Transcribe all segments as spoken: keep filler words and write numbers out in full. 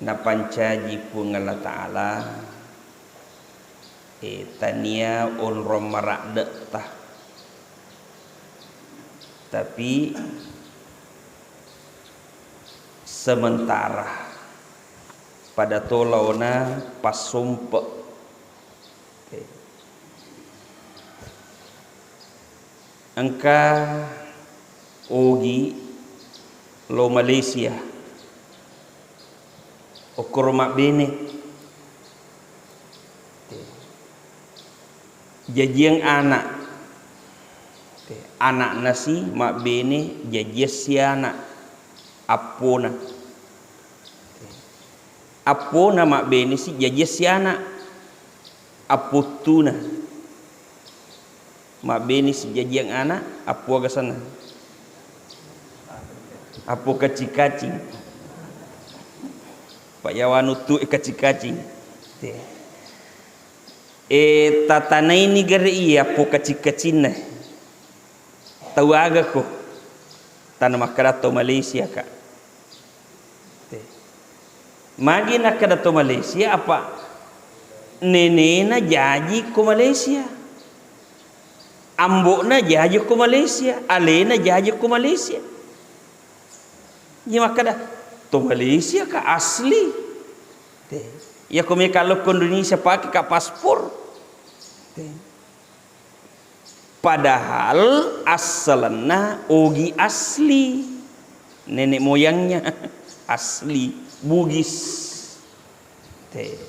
Napancaji Puang Allah Ta'ala, eh, tania onrong maradde'ta, tapi sementara, pada to laona passompe. Oke. Engka ogi lo Malaysia, okkoro mabbene. Oke. Jajiang anak. Oke. Anakna si mabbene, jajiang si anak. Appona. Appona mabbene si jajiang si anak. Appottuna mabbene si jajiang anak. Appo aga asenna? Appo kacing-kacing. Pak Yawan uttu e kacing-kacing. Te. E, tatanaini gare iya appo kacing-kacinna. Tau aga ko? Tana makkeda to Malaysia ka. Te. Magi nakkeda to Malaysia, apa nenena jaji ko Malaysia. Ambo'na jaji ko Malaysia, alena jaji ko Malaysia. Jadi makkeda to Malaysia ka asli. Te. Iya ko meka lokko Indonesia pake ka paspor. Te. Padahal assalenna ogi asli, nenek moyangnya asli Bugis. Te.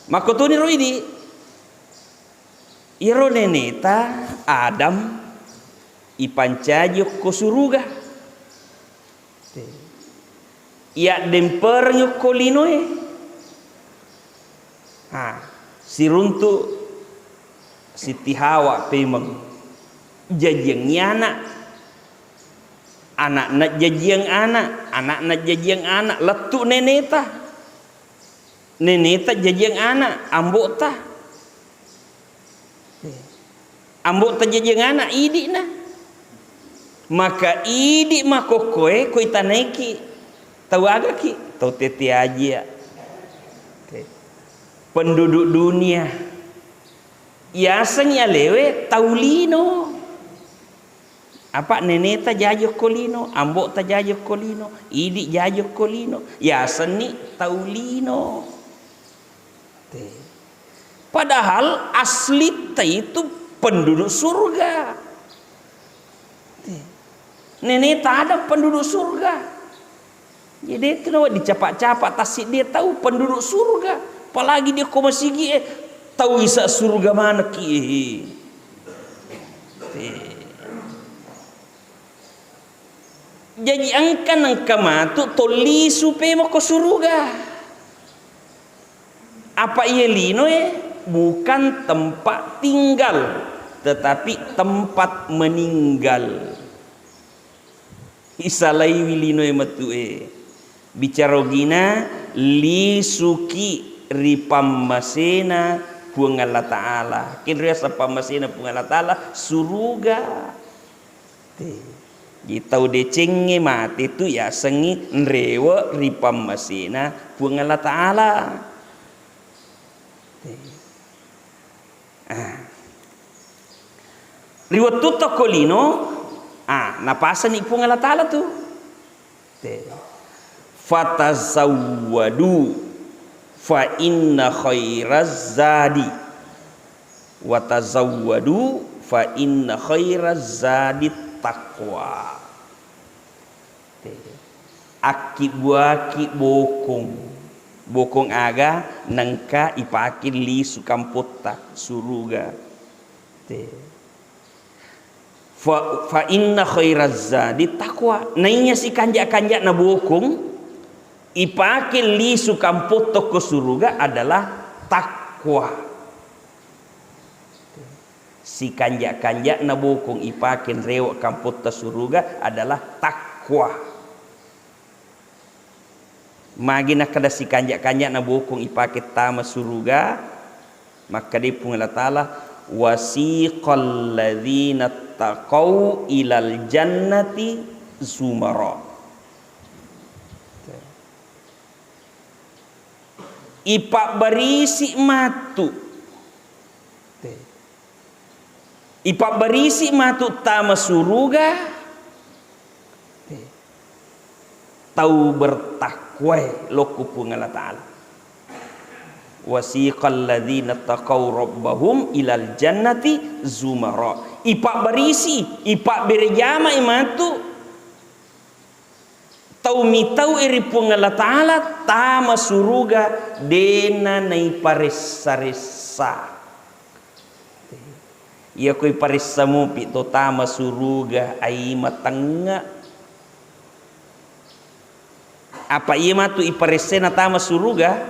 Makkotoniro idi, iyaro neneta Adam ipancaji okko suruga. Te. Iyaddempereng okko linoe. Ha, siruntu Siti Hawa pemeng. Jajiangngi anak. Anakna jajiang anak, anakna jajiang anak, lettu neneta. Neneta jajiang anak, ambo'ta. Ambo'ta jajiang anak, idi'na. Maka idi' makkokkoe ko itanaiki. Tau agaki? Tau tette ajia. Penduduk dunia. Yasengngi alewe tau lino. Apa neneta jaji okko lino, ambo'ta jaji okko lino, idi' jaji okko lino, yasenni tau lino. Te. Padahal aslitta itu penduduk surga. Te. Neneta Adam penduduk surga. Jadi, itu nawa dicapa-capa tassiddi tau penduduk surga. Apalagi dia ko masigi, eh, tau isa surga manekki, eh. Eh. Jaji, engka nengka matu tollisu pemoko suruga. Apa iya linoe bukan tempat tinggal, tetapi tempat meninggal. Isalaiwi linoe metu'e. Bicara ogina, lisuki ri pammasena Puang Allah Ta'ala. Kenro yaseng pammasena Puang Allah Ta'ala, suruga. Te. Jadi tau decengnge mate tu yasengngi nrewe ri pammasena Puang Allah Ta'ala. Te. Ah. Ri wettu tokko lino, ah, napasani Puang Allah Ta'ala tu. Te. Fatazawwadu fa inna khairaz zadi. Watazawwadu fa inna khairaz zadi taqwa. Te. Akkibbuaki bokong. Bokong aga nengka ipake lisu kampotta suruga. Te. Fa, fa inna khairaz zadi taqwa. Naiya sikanja-kanjana bokong ipake lisu kampotta ko suruga adalah taqwa. Sikanja-kanjana bokong ipake nrewe kampotta suruga adalah taqwa. Magi nakkeda sikanja-kanjana bokong ipake tama suruga, makkeda Puang Allah Ta'ala, "Wasiqal ladzina taqau ilal jannati zumara." Ipabbarisi matu. Te. Ipabbarisi matu tama suruga. Te. Tau bertakwae lokku Puang Allah Ta'ala. Wasiqal ladzina taqau rabbahum ilal jannati zumara. Ipabbarisi, ipabbere jamai matu. Tau mitau ri Puang Allah Ta'ala tama suruga, dena naiparessa-ressa. Iya ko iparessa mupi to tama suruga, ai matengnga. Apa iya matu iparessai natama suruga,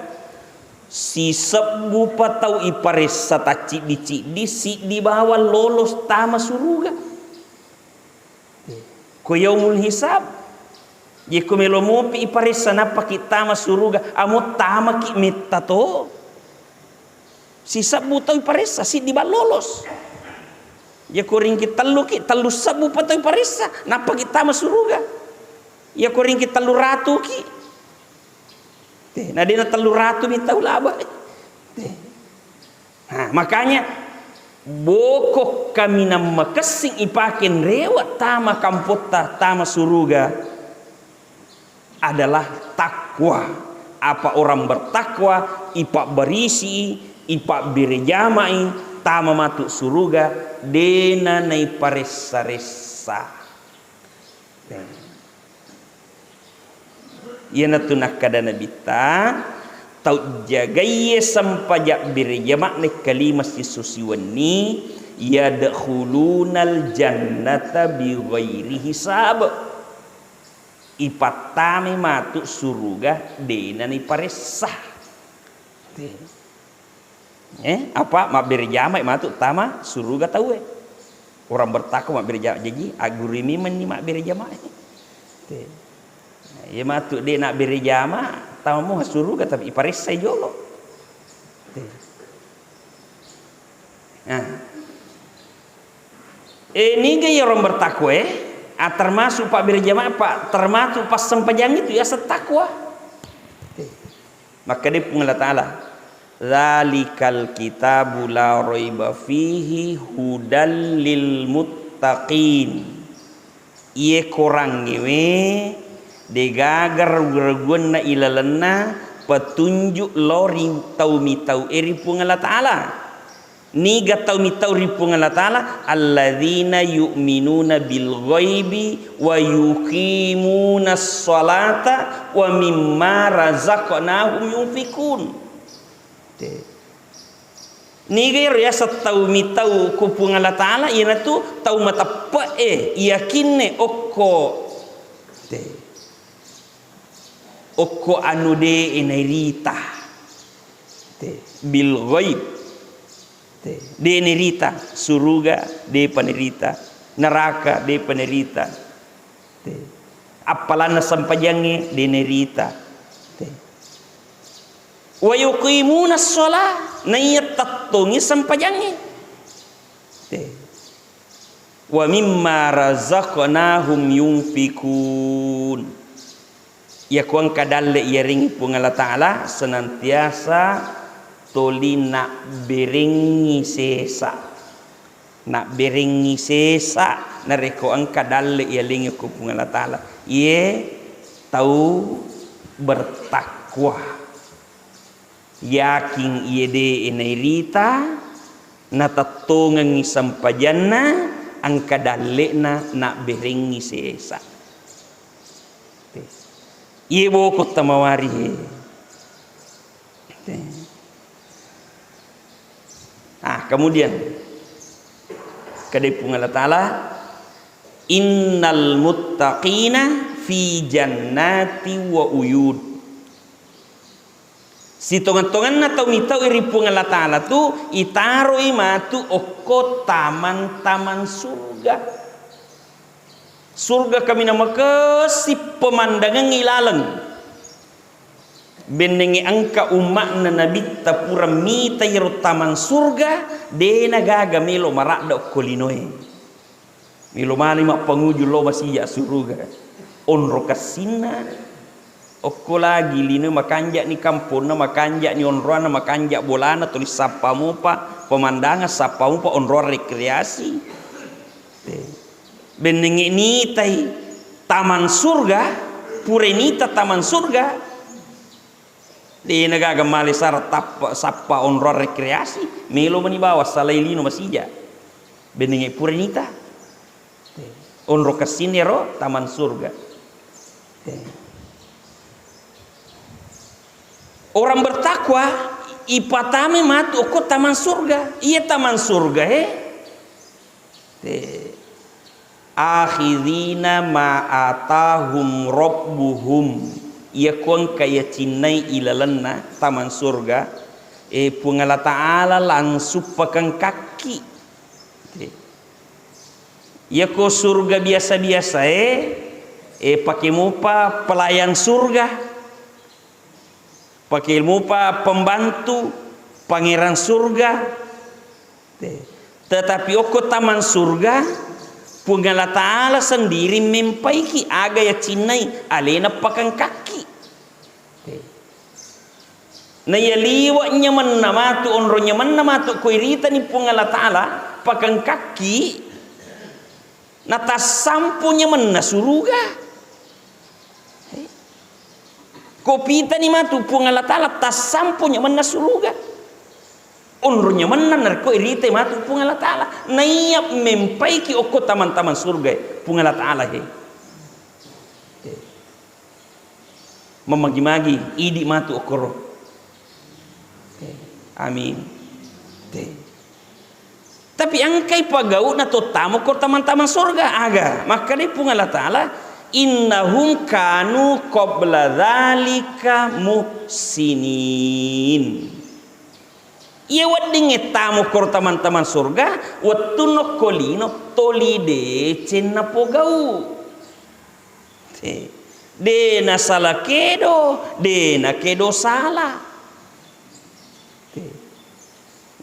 sisebbu pa tau iparessa tacciddi-ciddi, siddi bawang lolos tama suruga. Ko yaumul hisab, je ko melo mopi iparessa nappaki tama suruga, amo tamaki metta to. Sisebbu tau iparessa, siddi bawang lolos. Je ko ringki telluki, tellu sebbu pa tau iparessa, nappaki tama suruga. Iya ko ringki tellu ratuki. Te, na dena tellu ratu mi tau laba. Te. Nah, makanya boko kaminang makessing ipake nrewe tama kampotta, tama suruga adalah takwa. Apa orang bertakwa, ipabbarisi, ipabbere jamai, tama matu suruga, dena naiparessa-ressa. Iyanatu nakkada Nabitta, tau jagaiye sempajang bere jama'na kalima sisso siwenni, yadkhulunal jannata bighairi hisab. Ipattamai matu suruga dena naiparessa. Eh, apa mabbere jamai matu tama suruga tauwe. Orang bertakwa mabbere jama, jaji aggurui memenni mabbere jama. Te. Nah, iya matu de nabbere jama, tama mo suruga tapi iparessai jolo. Te. Nah. Eh, niga iya orang bertakwa, eh? Ah, termasuk pabbere jama, pa, termasuk passempajang itu ya setakwa. Te. Makkedai Puang Allah Ta'ala, "Dzalikal kitabu la raiba fihi hudal lil muttaqin." Iye korangngewe degaga ragu-raguanna ilalenna petunjuk lao ri tau mitau e ri Puang Allah Ta'ala. Niga tau mitau ri Puang Allah Ta'ala, alladzina yu'minuna bil ghaibi wa yuqimunas sholata wa mimma razaqnahum yunfiqun. Te. Niga ero yaseng tau mitau ku Puang Allah Ta'ala, iyanatu tau mateppe'e, yakinne okko. Te. Okko anu de nairita. Te. Bil ghaib. Te, de nairita suruga, depa nairita neraka, depa nairita. Te, appalanna sempajangnge de nairita. Te. Wa yuqimuna sholah, naiya tettongi sempajangnge. Te. Wa mimma razaqnahum yunfikun. Iya ko engka dalle iyarengngi Puang Allah Ta'ala senantiasa toli nabberengngi sesa. Nabberengngi sesa narekko engka dalle iyalengngi ko Puang Allah Ta'ala. Iye tau bertakwa. Yakin iye de nairita, natettongengngi sempajanna, engka dalle'na nabberengngi sesa. Iye boko tamawari he. Ah, kemudian kedai Puang Allah Ta'ala, "Innal muttaqina fi jannati wa uyun." Sitongeng-tongenna tau mitau ri Puang Allah Ta'ala tu itaroi matu okko taman-taman surga. Surga kaminang makessing pemandangengnge ilaleng. Bennengnge engka umma'na Nabitta pura mita iyaro taman surga, dena gaga melo maradda okko linoe. Melo mani mappanguju lo masija suruga. Onro kassinna. Okko lagi lino makanja'ni kamponna, makanja'ni onroanna, makanja' bolana, tuli sappa mupa pemandangan, sappa mupa onroang rekreasi. Te. Bennengnge nitai taman surga, pura nita taman surga. De'na gaga male sara tappa, sappa onroang rekreasi, melo mani bawang salai lino masija. Bennengnge pura nita. Onro kessinni ero taman surga. Orang bertakwa ipatame matu okko taman surga. Iya taman surga, eh. Te. Akhidina ma atahum rabbuhum. Iya ko engka yacinnai ilalenna taman surga, eh, Puang Allah Ta'ala langsung pakengkakki. Te. Iyako surga biasa-biasa e, e, pake mupa pelayan surga, pake mupa pembantu pangeran surga. Te-, tetapi okko taman surga, Puang Allah Ta'ala sendiri mempaiki aga yacinnai alena pakengkakki. Te. Naiya liwe' nyamenna matu, onro nyamenna matu, ko iritani Puang Allah Ta'ala, pakengkakki, natassampo nyamenna suruga. Ko pitani matu Puang Allah Ta'ala, tassampo nyamenna suruga. Onro nyamenna narekko iritai matu Puang Allah Ta'ala. Naiya mempaiki okko taman-taman surga, Puang Allah Ta'ala, he. Mamagi-magi, idi matu okkoro. Amin. Te. Tapi engkai pagau'na to tamo ko taman-taman sorga. Aga? Makkeda Puang Allah Ta'ala, "Innahum kanu qabla dzalika muhsinin." Iya weddingnge tamo koro taman-taman sorga, wettunna okko lino toli deceng napogau. Te. De nasala kedo, de nakedo sala. Te.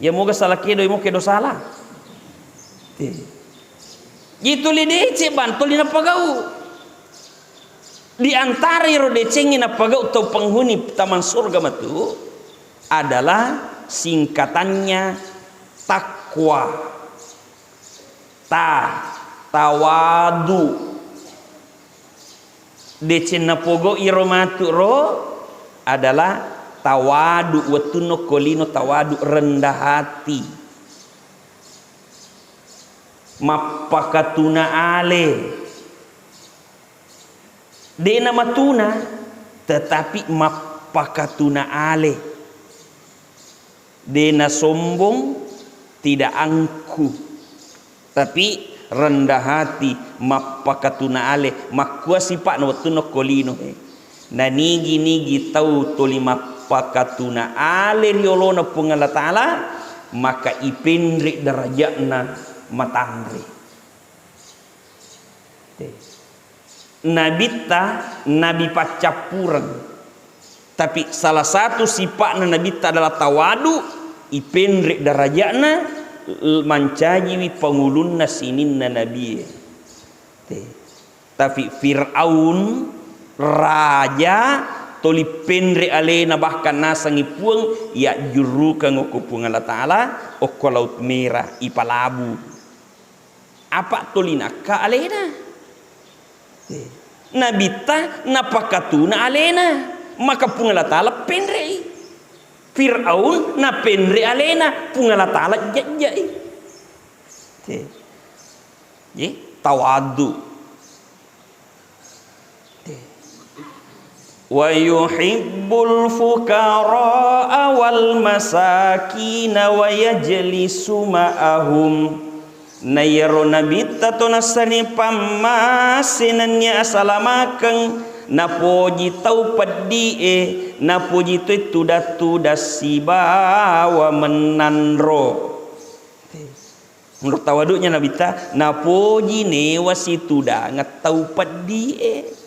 Iya moga sala kedo, iya moga kedo sala. Te. Jadi tuli deceng bang, tuli napagau. Di antara iro decengnge napagau tau penghuni taman surga matu adalah singkatannya takwa. Ta, tawadu. Deceng napogau iro matu ro adalah tawadu, wettunna okko lino tawadu, rendah hati. Mappakatuna ale. De namatuna, tetapi mappakatuna ale. De nasombong, tidak angkuh, tapi rendah hati, mappakatuna ale. Makkua sipa'na wettunna okko lino, he. Nanigi-nigi tau toli mappakatuna ale ri olona Puang Allah Ta'ala, maka ipenre daraja'na matanre. Te. Nabitta nabi paccappureng. Tapi salah satu sipa'na nabitta adalah tawadu, ipenre daraja'na, l-, mancajiwi pangulunna sininna nabie. Te. Tapi Fir'aun, raja, toli penre alena, bahkan nasengngi Puang, yajjurukeng okko Puang Allah Ta'ala, okko Laut Merah, ipalabu. Apa toli nakka alena? Eh, nabitta napakatuna alena, maka Puang Allah Ta'ala penre'i. Fir'aun napenre alena, Puang Allah Ta'ala jajja'i. Eh, ye, tawadu. Wa yuhibbul fuqara'a wal masakina wa yajlisu ma'ahum. Na iyaro nabitta to nassani pammase nennia asalamakeng, napoji tau peddi'e, napoji toi tudang-tudang sibawa mennanro. Menurut tawadu'nya nabitta, napoji newa situdangeng tau peddi'e.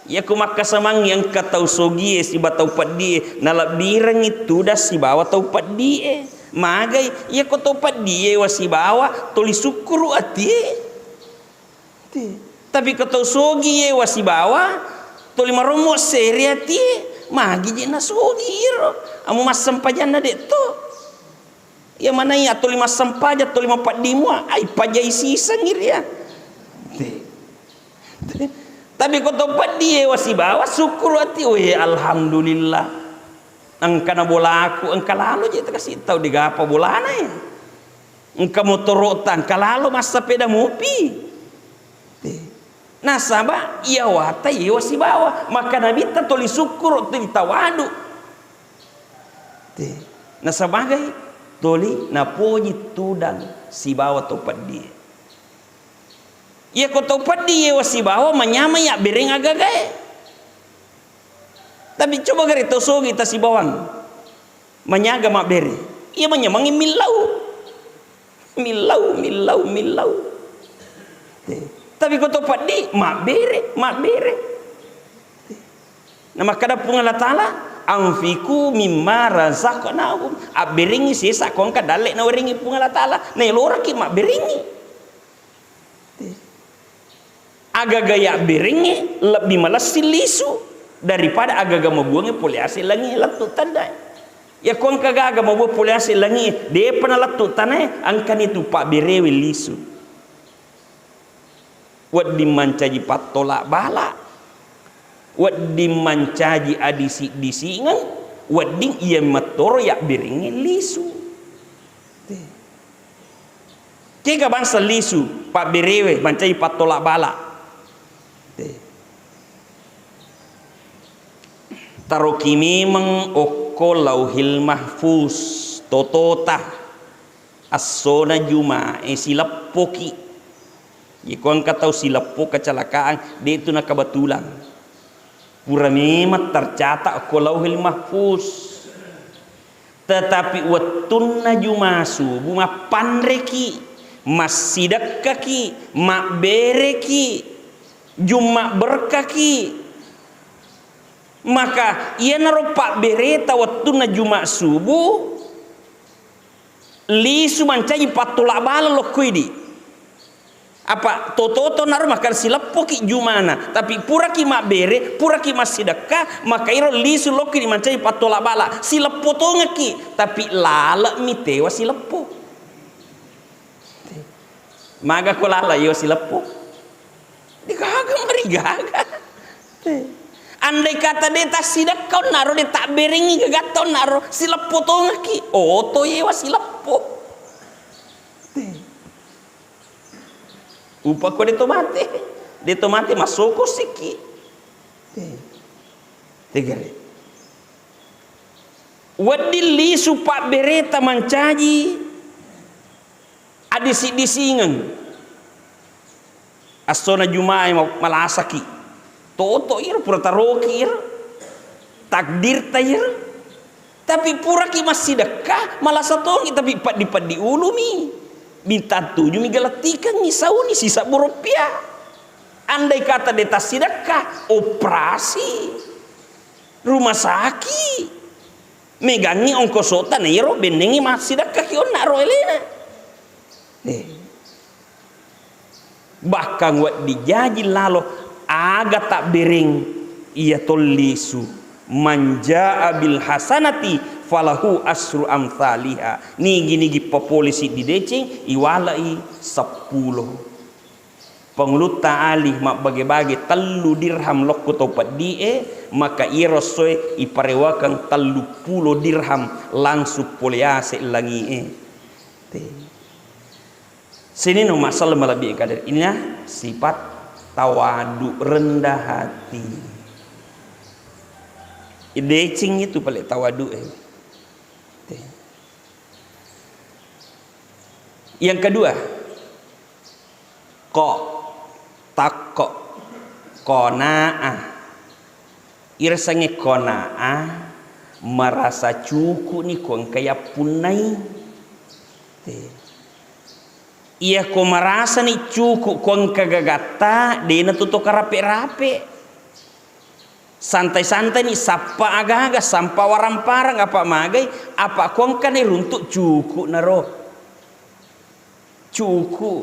Iyako makkasamangngi engka tau sogie siba tau peddi'e, nalebbirengngi tudang sibawa tau peddi'e. Magai, iyako tau peddi'e wasibawa, toli sukkuru atie. Te. Tapi ko tau sogi yewa sibawa, Toli marommo seri ati, magi je nasogi iro. Amo massempajanna de' to. Iya manai atoli massempajang, toli mapeddi mua, ai pajai siseng iri ya. Te. Te. Tapi ko to peddi yewa sibawa, sukkuru ati, "Weh, alhamdulillah. Engkana bolaku, engka lalo je takasi tau, degapa bolana ya. Engka motoro'ta, engka lalo massapeda mopi." Te. Nasaba iyawata yewa sibawa, maka nabitta toli sukkuru, toli tawadu. Te. Nasabagai toli napoji tudang sibawa to peddi. Iya ko to peddi yewa sibawa manyamai abbereng agagae. Tapi coba gare to sogi tasibawang. Manyaga mabbere. Iya manyamangi millau. Millau, millau, millau. Te. Tapi ko to peddi, mabbere, mabbere. Te. Na makkada Puang Allah Ta'ala, "Anfiqu mimma razaqnakum." Abberengngi sesa ko engka dalle nawerengngi Puang Allah Ta'ala. Naeloraki mabberengngi. Te. Agaga yabberengnge lebbi malessi lisu daripada agaga mabuangnge pole ase langi lettu tannae. Yakko engka gaga mabuang pole ase langi, depa nalettu tannae, engkani tu pabberewe lisu. Wedding mancaji pattola bala, wedding mancaji adisi-disingeng, wedding iya mattoro yabberengnge lisu. Te. Kega bangsa lisu, pabberewe, mancaji pattola bala. Te. Taroki memeng okko Lauhil Mahfuz, totota, assona Jumae sileppoki. Iko engka tau sileppo kecelakaan, de tu nakabatulang. Pura memang tercatat ko Lauhil Mahfuz. Tetapi wettunna Juma subuh mappanreki, massidekkaki, mabbereki, jumma berkaki. Maka iyanaro pabbereta wettunna Juma subuh, lisu mancaji pattola bala lokko idi. Apa toto-toto naro makkada sileppoki jumana, tapi puraki mabbere, puraki massidekka, maka iro lisu lokki di mancaji pattola bala, sileppo tongekki, tapi lalekmi tewa sileppo. Maga ko lalek yo sileppo? Degaga marigaga. Andai kata de tassidekka onnaro, de tabberengi gagatta onnaro, sileppo tongekki, oto yewa sileppo. Upakko de to mate, de to mate massoko sikki. Te. Tegare. Wedding lisu pabbereta mancaji adisi-disingeng. Assona Jumae ma-, malasaki. Toto iro pura taroki iro. Takdirta iro. Tapi puraki massidekka, malasa tongi, tapi peddi-peddi ulumi. Bintang tujuh mi galettikengngi, sauni sisebbu rupiah. Andai kata de tassidekka, operasi, rumah sakit, megangngi ongkosota, na iyaro bennengngi massidekkaki onna ro elena. Eh. Bahkan wedding jaji lalo aga tabbereng iya tollisu, "Man jaa bil hasanati falahu asru amthaliha." Nigi-nigi papole siddi deceng, iwalai seppulo. Pangulutta Ali mabbage-bage tellu dirham lokko to peddi'e, maka iyaro essoe iparewakeng telluppulo dirham langsung pole ase langi'e. Te. Sininna masalah malebbi kader. Inilah sifat tawadu, rendah hati. Deceng itu pale tawadu, eh. Te. Yang kedua, ko, takko, kona'ah. Irasengnge kona'ah, marasa cuku'ni ko engka yappunnai. Te. Iya ko marasani cuku' ko engka gagatta, de'na tu to karape-rape. Santai-santaini, sappa aga-aga, sampa warang-parang, apa magai, apa ko engkani runtu' cuku'naro. Cuku'.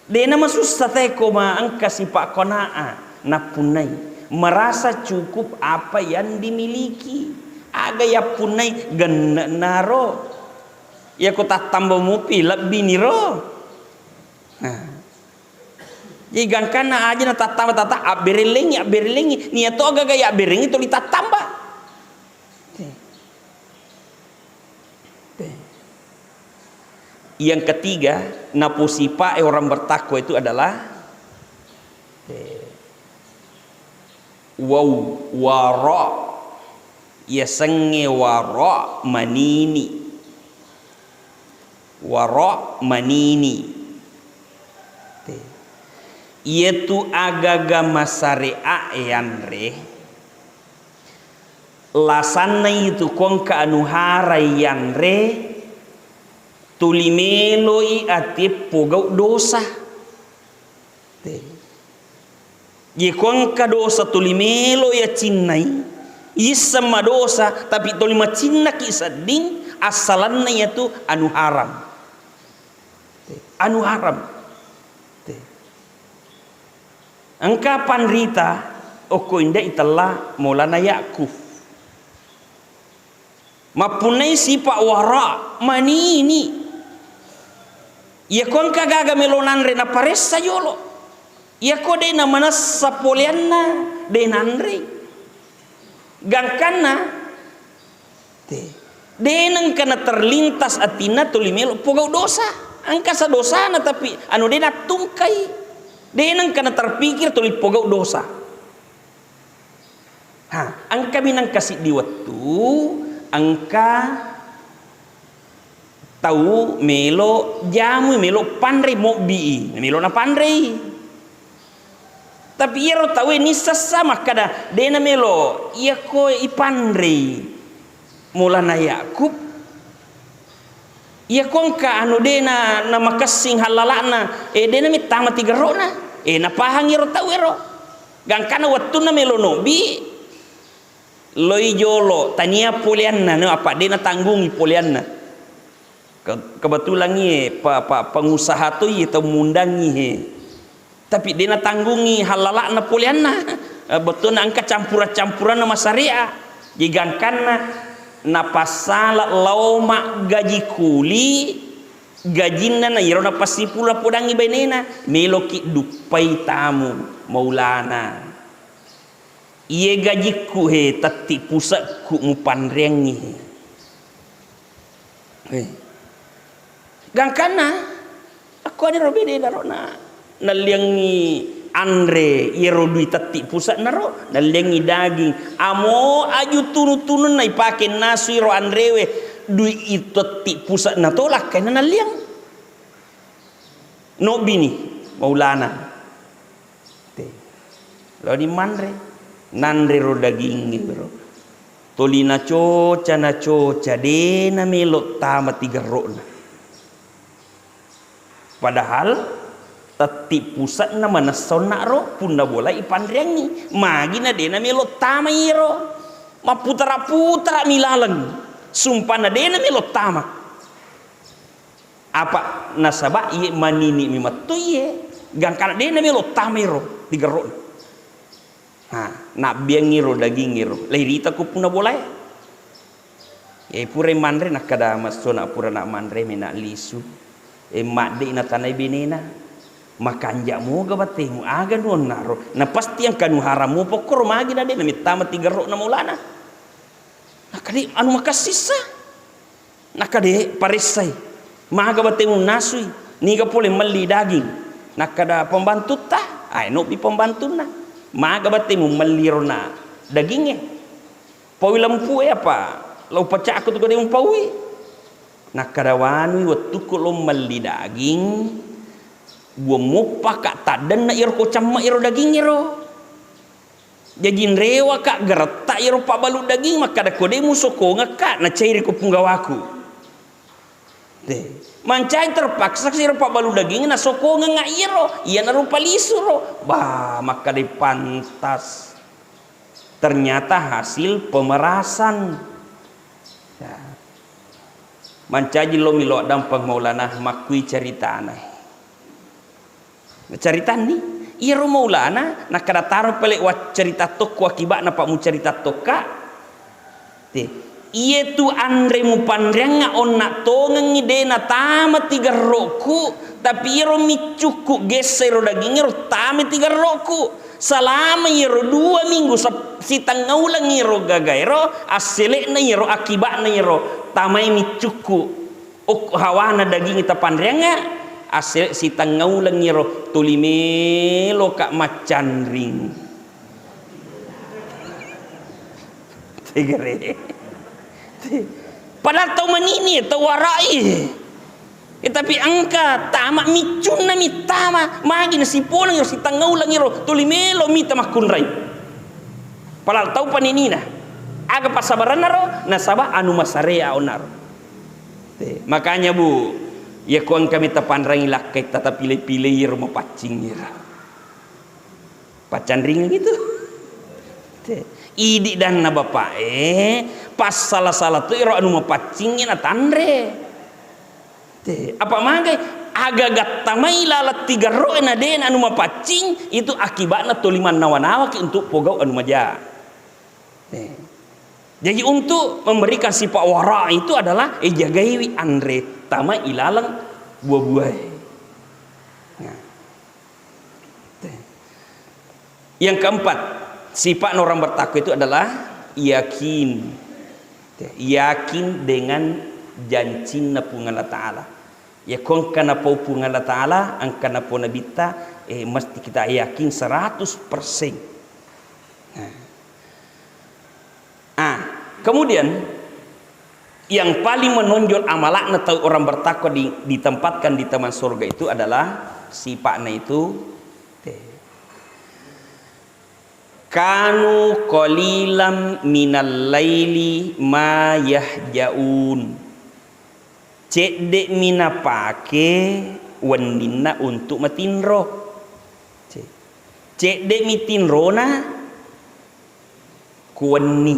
De'na masussa tae ko ma engka sipa' kona'ah nappunnai. Merasa cukup apa yang dimiliki. Aga yappunnai genne'naro. Iyako tattamba mupi, lebbiniro. Nah. Jadi gangkanna aja na tattamba, tatta-, abberelengi, abberelengi. Niato agaga yabberengi tuli tattamba. Te. Te. Yang ketiga, naposipae orang bertakwa itu adalah, te, wau, wara. Yasengnge wara manini. Wara manini. Te. Iyatu agaga masare'a'e yanre, lasanna itu kongka anuharai yanre, tuli meloi atie pogau dosa. Te. Ye ko engka dosa tuli melo yacinnai, isseng madosa, tapi tuli macinnaki sedding, assalanna iyatu anu haram. Te, anu haram. Te. Engka panrita okko inde'i tella Maulana Yakub. Mappunnai sipa wara, manini. Iyako engka gaga melo nanre, naparessa jolo. Iyako de namanessa poleanna, de nanrei. Gangkanna, te, de nengka naterlintas atinna tuli melo pogau dosa. Engka sa dosana, tapi anu de nattungkai. De nengka naterpikir tuli pogau dosa. Ha, engkami nengka siddi wettu, engka tau melo jamui, melo panrei, mobbii, melo napanrei. Tapi iyaro tauwe nissessa makkada, de namelo iyako ipanrei Maulana Yakub. Iyako engka anu de na, namakessing hallala'na, eh, de namittama tigerro'na. Eh, napahangi ro tau ero. Gangkana wettunna melo nobbi, loi jolo, tania poleanna, no, apa de natanggungi poleanna. Ke-, kebetulan iye, pa-, pa-, pengusaha to iye tau mundangi he. Tapi de natanggungi hallala'na poleanna. Eh, bettuanna engka campura-campuranna masare'a. Jadi gangkanna napassala lao maggaji kuli, gajinna na iyaro napassipula podangi bainena, meloki duppai tamu, Maulana. Iye gajikku he, tetti puse'ku mupanreangngi he. Eh. Gangkanna, akkuaniro bede naro na, nalliangngi anre iyaro dui tetti puse'na ro, nalliangngi daging. Amo aju tunu-tununna ipake nasui ro anrewe, dui i tetti puse'na to lakkaina nalliang. Nobbini, Maulana. Te. Laoni manre. Nanre ro dagingngé ro. Toli nacoca, nacoca, dé namelo tama tigerro'na. Padahal tetti puse'na manessa onna ro, punna bolai ipanreangngi. Magi na dé namelo tama iyaro. Mapputara-putara mi laleng. Sumpana dé namelo tama. Apa nasaba iye manini mi metto iye, gangkana de namelo tama ero tigerro'na. Ha, nabbiangngi ro daging ero, lairita ko punna bolae. E, pura manre, nakkada massona pura na manre mena lisu. E, madde natanai benena. Makanja moga batemu, aga nuonna ro. Na pasti engka nu haram mo pokkoro magi na de namittama tigerro'na Maulana. Nakkade anu makessissa. Nakkade paressai, maga batemu nasui, niga pole melli daging. Nakkada pembantutta, ae nobbi pembantunna. Maga batemu melli rona dagingnge. Paui lempu e apa? Lau pacakku tu kode umpaui. Nakkada wanui wettukku lo melli daging, buang moppaka taddenna iro ko cemme iro daging iro. Jaji nrewaka geretta iyaro pabbalu daging, makkada ko de musokongekka, nacairi ko punggawaku. Te. Mancai terpaksa iyaro pabbalu daging nasokongengnga iyaro, iyanaro palisu ro. Bah, makkada pantas. Ternyata hasil pemerasan. Ya. Mancaji lo milo dampeng Maulana makkui ceritana. Caritanni, Iyaro maulana nakkeda, "Taro pale waccarita tokko akiba'na pa mucarita tokka." Te. Iyetu anre mupanreangnga onna tongengngi de natama tigerro'ku, tapi iyaro miccukku gessa ero dagingngero tama tigerro'ku. Salama iyaro dua minggu sep-, sitengnga uleng iyaro gagaero, assele'na iyaro akiba'na iyaro tamai miccukku. Ok, hawana daging tapanreangnga, assele sitengnga uleng iyaro tuli meloka maccanring. Tegere. Padahal tau manini, tau warai. Eh, tapi engka tama miccunna mittama, magi nasipoleng iyaro sitengnga uleng iyaro tuli melo mita makkunrai. Padahal tau paninina. Aga passabarenna ro? Nasaba anu masarea onnaro. Te, makanya, Bu, iya ko engka mita panrangi lakkai, tata pile-pile iyaro mapaccing iyaro. Paccanringeng itu. Te, idi danna bapak e, passala-sala tu iro anu mapaccing na tanre. Te, apa magai aga gattamai laleng tigerro e na de na anu mapaccing, itu akibatna toli mannawa-nawaki untuk pogau anu maja. Eh. Jadi, untuk memberikan sifat wara itu adalah, eh, jagaiwi anre tama ilaleng buah-buah. Nah. Te. Yang keempat, sifat orang bertakwa itu adalah yakin. Te. Yakin dengan jancinna Puang Allah Ta'ala. Ya, ko engka napau Puang Allah Ta'ala, engka napau Nabitta, eh, mesti kita yakin seratus persen. Nah. Ah, kemudian yang paling menonjol amalakna tau orang bertakwa di-, ditempatkan di taman surga itu adalah sipakna itu, te-, kanu qalilan minal laili ma yahjaun. Cedde'mi napake wenninna untuk matinro. Ce-, cedde'mi tinrona ku wenni.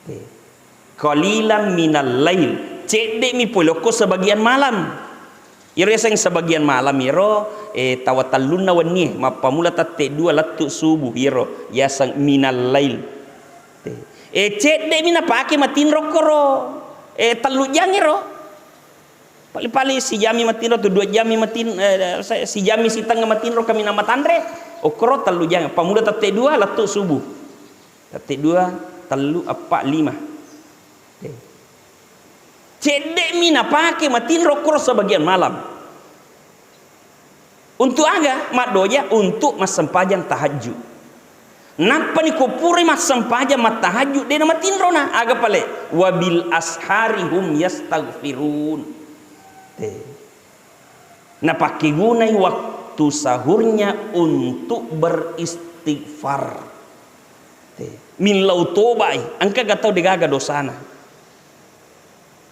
Eh, qalilan minal lail. Cedde'mi pole okko sebagian malam. Iyaro yaseng sebagian malam iyaro, eh, tawa tellunna wennie, mappamula tette dua lettu subuh iyaro yaseng minal lail. Eh, cedde'mi napake matinro koro, eh, tellu jang iyaro. Paling-paling sijammi matinro atau dua jammi matin-, eh, se-, sijammi sitengnga matinro kaminang matanre, okkoro tellu jang, pammula tette dua lettu subuh. Tette dua, tellu, eppa, lima. Oke. Cedde'mi napake matinro okkoro sebagian malam. Untuk aga? Maddoja untuk massempajang tahajud. Nappani ko purai massempajang mattahajud, de namatinrona. Aga pale? Wabil ashari hum yastaghfirun. Te. Napakkegunai waktu sahurnya untuk beristighfar. Te. Millau tobai. Engka ga tau degaga dosana.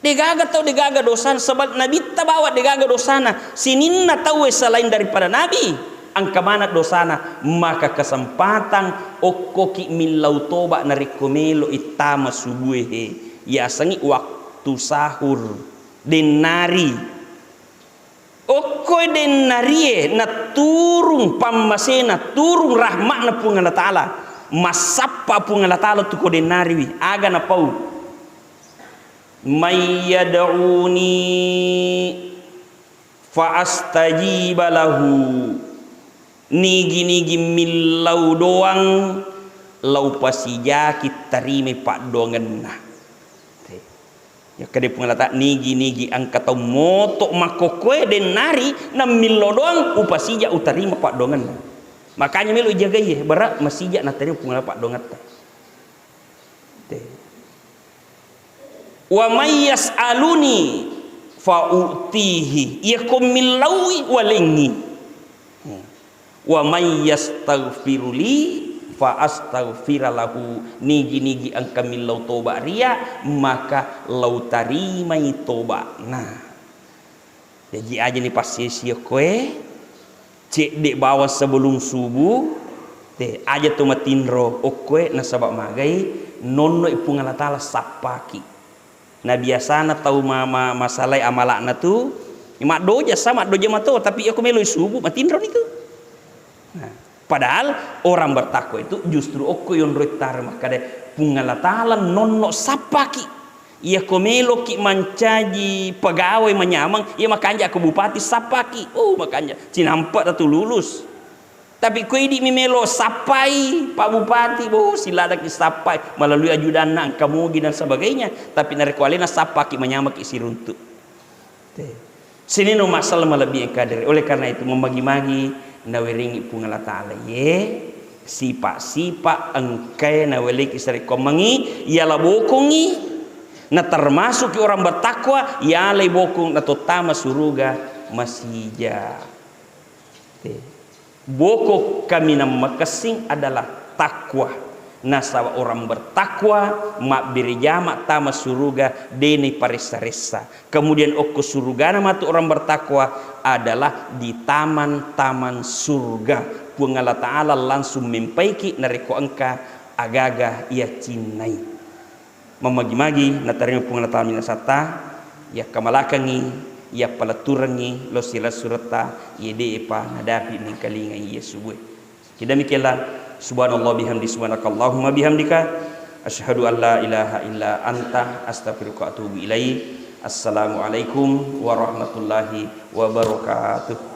Degaga tau degaga dosana, sebab Nabitta bawang degaga dosana. Sininna tauwe selain daripada Nabi, engka maneng dosana. Maka kesempatan okkoki millau toba narekko melo ittama subuehe, yasengngi waktu sahur, dennari. Okkoe dennarie naturung pammasena, turung rahmatna Puang Allah Ta'ala. Massappa Puang Allah Ta'ala tu ko dennariwi. Aga napau? "May yad'uni fa astajiba lahu." Nigi-nigi millau doang, lau pasijaki tarimai paddoangenna. Te. Yakkeda Puang Allah Ta'ala, nigi-nigi engka tau moto makkokkoe dennari nammillau doang upasija utarima paddoangenna. Makanya melo ijagaiye, bara masija natarima Puang Allah paddoangetta. Te. "Wa may yas'aluni fa u'tihi." Iyako millaui, walengngi. Hmm. "Wa may yastaghfiruli fa astaghfira lahu." Nigi-nigi engka millau toba ria, maka lau tarimai tobana. Jaji, aja ni passio-sio koe, cedde bawang sebelum subuh, te, aja tu matinro okkoe, nasaba magai nonnoi Puang Allah Ta'ala sappaki. Na biasana tau ma-, ma-, masalai amalakna tu, maddoja sa, maddoja mato, tapi iyako meloi subuh, matinro ni tu. Padahal orang bertakwa itu justru okko yonroi tare makkada, Puang Allah Ta'ala nonno sappaki. Iyako meloki mancaji pegawai manyameng, iya makanja ko bupati sappaki. Oh, makanja cinampa tatu lulus. Tapi ko idi mi melo sappai Pak Bupati, bo, siladaki sappai melalui ajudanna, engka mogi dan sebagainya. Tapi narekko alena sappaki, manyamaki siruntu. Te. Sinino masalah malebbi engka dere. Oleh karena itu, memagi-magi nawerengi Puang Allah Ta'ala ye sipa-sipa engkae naweleki sarekkoammengi, yala bokongi, na termasuki orang bertakwa, yalai bokong natottama suruga masija. Te. Bokong kaminang makessing adalah takwa. Nasaba orang bertakwa mabbere jama tama suruga, deni paressa-ressa. Kemudian okko surugana matu orang bertakwa adalah di taman-taman surga. Puang Allah Ta'ala langsung mempaiki narekko engka agaga iya cinnai. Mamagi-magi natarima Puang Allah Ta'ala minasatta, yakkamalakengi, yappaletturengi, lo silessuretta, ye de'pa nadapi mengkalingai iya subue. Kidamikianlah, subhanallah bihamdi, subhanakallahumma bihamdika, asyhadu an la ilaha illa anta, astaghfiruka wa atubu ilaik. Assalamualaikum warahmatullahi wabarakatuh.